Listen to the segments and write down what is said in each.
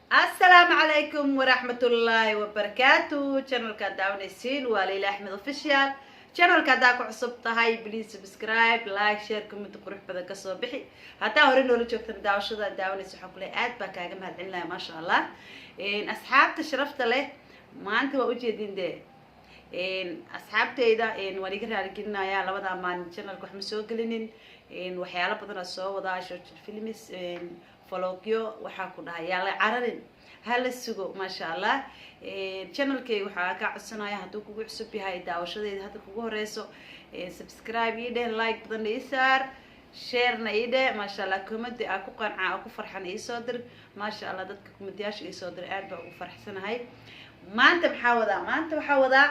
Asalaamu calaykum waraxmatullaahi wabarakaatu. Channelkaad daawanaysiin waa Leila Axmed Official. Channelka haddaa ku cusub tahay, please subscribe, like, share, comment qurux badan kasoo bixi. Haddaa hore noola joogtana, daawashada daawanaysa waxaan kulehay aad baa kaaga mahad celinaya. Maasha Allah, asxaabta sharafta leh, maanta waa ujeedin dee asxaabteyda waan iga raaligelinayaa. Labadaa maalin channelka wax ma soo gelinin. Waxyaalo badanaa soo wadaa, short films, vlogyo. Waxaa ku dhahay yaa la cararin, hala sugo. Maasha Allah, channelkayga waxaa kaa codsanaya, hadduu kugu cusub yahay daawashadeeda hadda kugu horeyso, subscribe ii dheh, like badanna ii saar, sharena ii dheh. Maasha Allah, comment aa ku qanca oo ku farxan iisoo dir. Maasha Allah, dadka commentiyaasha iisoo dir aad baa ugu farxsanahay. Maanta maxaa wadaa? Maanta waxaa wadaa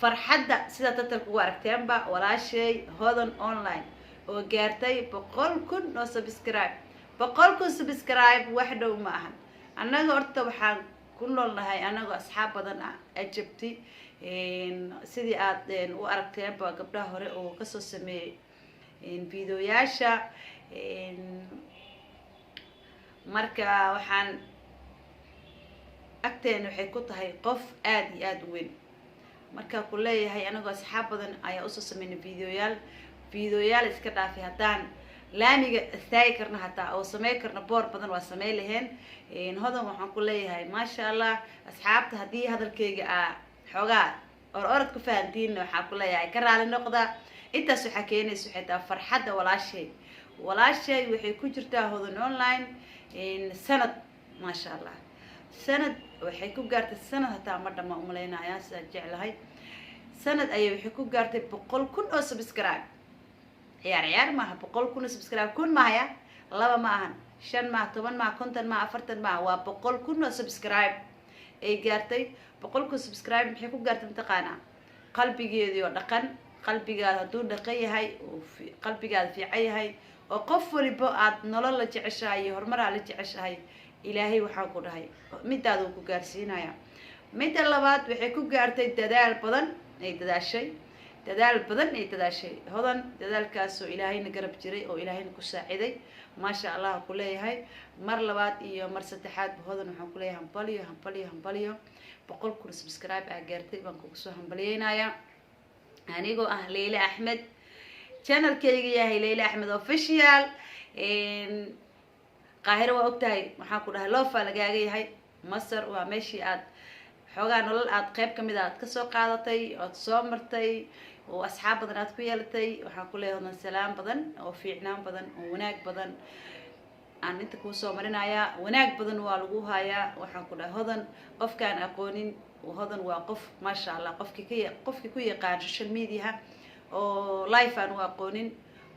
farxadda sida tatalka ugu aragteenba, walaashay Hodan Online oo gaartay 100,000 oo subscribe. 100,000 subscribe wax dhow ma ahan. Annaga horta waxaan ku noolnahay anagoo asxaab badan ah ajabti. Sidii aad u aragteenba, gabdhaha hore oo kasoo sameeyey videoyaasha. Marka waxaan agteena waxay ku tahay qof aada iyo aada u weyn. Markaa ku leeyahay, anagoo asxaab badan ayaa usoo sameynay videoyaal. Videoyaal iska dhaafay, haddaan laamiga istaagi karno hataa oo samey karno boor badan, waa samey laheen. Hodan waxaan ku leeyahay maasha Allah. Asxaabta, haddii hadalkayga aa xoogaa or orod ku fahantiinna, waxaan ku leeyahay ka raali noqda. Intaas waxaa keenaysa waxay tahay farxadda walaashay. Walaashay waxay ku jirtaa Hodan Online sanad. Maasha Allah, sanad waxay ku gaartay, sanad hataa ma dhama umalaynaya sidaan jeclahay. Sanad ayay waxay ku gaartay 100,000 oo subscribe. Ciyaar ciyaar maaha 100,000 oo subscribe. Kun mahaya, laba ma ahan, shan maaha, 10 maaha, 50 maaha, 40 maaha, waa 100,000 oo subscribe ay gaartay. 100,000 subscribe maxay ku gaartay mataqaanaa? Qalbigeedii oo dhaqan. Qalbigaada hadduu dhaqan yahay oo qalbigaada fiican yahay oo qof waliba aad nolol la jeceshahay iyo horumaraa la jeceshahay, Ilaahay waxaan ku dhahay midaada uu ku gaarsiinaya. Midda labaad, waxay ku gaartay dadaal badan ay dadaashay, dadaal badan ay dadaashay Hodan. Dadaalkaasoo Ilaahayna garab jiray oo Ilaahayna ku saaciday. Maasha Allah ku leeyahay mar labaad iyo mar saddexaadba. Hodan waxaan kuleeyahay hambalyo, hambalyo, hambalyo. 100,000 subscribe aa gaartay, baan kugu soo hambalyeynayaa anigoo ah Leyle Axmed, channelkayga yahay Leyle Axmed Official. Qaahiro waa ogtahay, waxaan ku dhahay loofa lagaaga yahay. Masar waa meeshii aad xoogaa nolol aad qeyb kamid a aad kasoo qaadatay, ood soo martay, oo asxaab badan aad ku yeelatay. Waxaan ku leeyahay Hodan, salaam badan oo fiicnaan badan oo wanaag badan aan inta kuu soo marinayaa. Wanaag badan waa lagu hayaa. Waxaan ku dhahay Hodan, qofkaan aqoonin, Hodan waa qof maasha Allah. Qofkii ka qofkii ku yaqaan social mediaha oo live aan u aqoonin,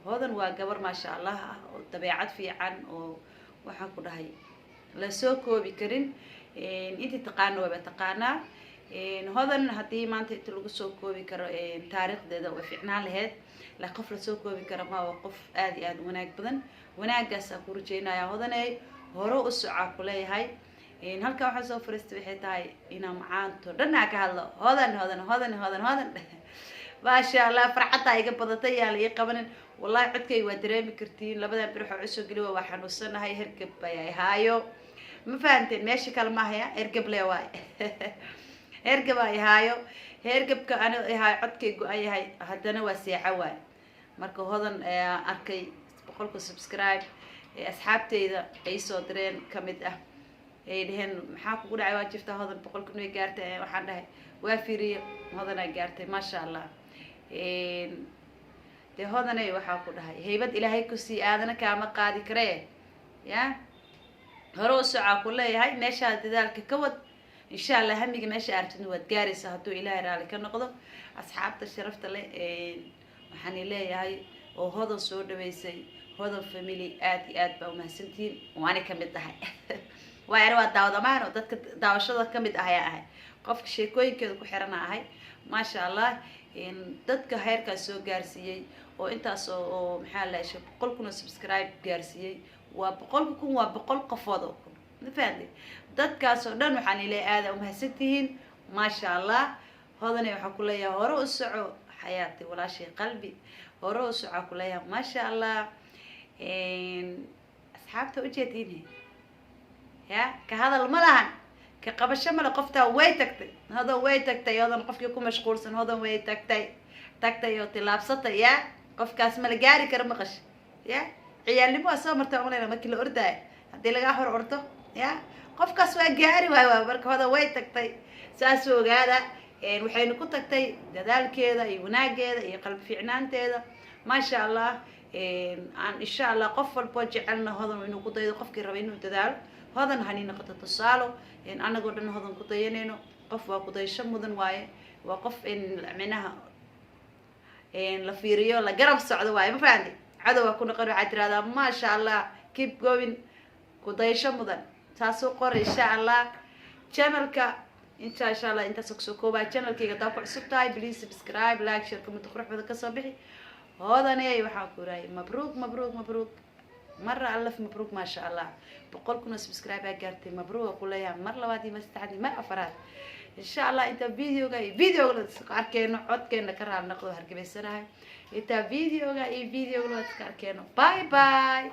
Hodan waa gabar maasha Allah ah oo dabeecad fiican oo waxaan ku dhahay la soo koobi karin. Intii taqaana waaba taqaanaa. Hodan haddii maanta inta lagu soo koobi karo taariikhdeeda, way fiicnaan lahayd, laakiin qof lasoo koobi karo ma. Waa qof aada iyo aada u wanaag badan. Wanaaggaasaan ku rajeynaya. Hodaney, hore u socaa ku leeyahay. Halkan waxaa soo fariistay waxay tahay inaan macaanto dhan aa ka hadlo. Hodan, Hodan, Hodan, Hodan, Hodan, maasha Allah. Farxaddaa iga badatay, yaan la ii qabanin. Wallahi codkayga waa dareemi kartiin. Labadan bir waxaa usoo geli waa xanuunsanahay, hergeb ayay haayo. Ma fahanteen? Meesha kale maahaya, hergeb le waay, hergeb ay haayo. Hergebka ani haayo, codkay go-an yahay, haddana waa seexa waay. Marka Hodan ayaa arkay 100-ka subscribe ee asxaabteyda ay soo direen kamid ah, ay dheheen: "Maxaa kugu dhacay? Waa jirtaa, Hodan 100,000 way gaartay." Waxaan dhahay waa fiiriye, Hodanaa gaartay. Maasha Allah. Dee Hodanay, waxaa ku dhahay haybad Ilaahay kusii aadana kaama qaadi karee. Ya hore u socaa ku leeyahay. Meeshaa dadaalka ka wad, insha Allah hamiga meesha aragtidna waad gaaraysaa, hadduu Ilaahay raali ka noqdo. Asxaabta sharafta leh, waxaan leeyahay oo Hodan soo dhaweysay, Hodan family, aada iyo aad baa umahadsantihiin. Waana kamid tahay, waay ani waa daawadamaan oo dadka daawashada kamid ah ayaa ahay, qofka sheekooyinkeeda ku xirana ahay. Maasha Allah, dadka heerkaas soo gaarsiiyey oo intaas oo maxaa la shay 100,000 oo subscribe gaarsiiyey, waa 100,000, waa 100 qofood oo kun. Ma fahamtay? Dadkaas oo dhan waxaan ilaa aada umahadsantihiin. Maasha Allah, Hodanay, waxaan ku leeyahay hore u soco. Xayaati, walaashay qalbi, hore u socaa ku leeyahay. Maasha Allah, asxaabta ujeediin. Ya ka hadal ma lahan, ka qabasho male. Qoftaa way tagtay, Hodan way tagtay. Hodan qofkii ku mashquulsan, Hodan way tagtay, tagtay oo tilaabsatay. Ya qofkaas mala gaari karo, maqash. Ya ciyaalnimo waa soo marta umaleyna, markii la ordaayo haddii lagaa hor ordo, ya qofkaas waa gaari waay. Waa marka Hodan way tagtay, saasuu ogaada. Waxaynu ku tagtay dadaalkeeda iyo wanaageeda iyo qalbi fiicnaanteeda, maasha Allah. Aan insha Allah qof walboo jecelna Hodan inuu ku daydo. Qofkii raba inuu dadaalo, Hodan hani noqoto tusaalo. Anagoo dhan Hodan ku dayanayno. Qof waa kudayasho mudan waaye, waa qof in minaha la fiiriyo, la garab socdo waaye. Ma fahanti? Cadow waa ku noqon, waxaad tirahdaa maasha Allah, keep going, kudayasho mudan. Saasuu qor insha Allah channelka. Inta insha Allah intaas kusoo koobaa. Channelkayga hadaa ku cusub tahay, please subscribe, like, share, comment qurux badan kasoo bixi. Hoodaney waxaan ku irahay mabruuk, mabruuk, mabruuk, mara alaf mabruuk. Maasha Allah, 100,000 oo subscribe aa gaartay. Mabruuga ku leeyahay mar labaad iyo mar saddexaad iyo mar afaraad. Insha Allah inta videoga iyo videoga la iska arkeyno, codkeena ka raal noqdo, hargebaysanahay. Inta videoga iyo videoga la iska arkeyno, bye bye.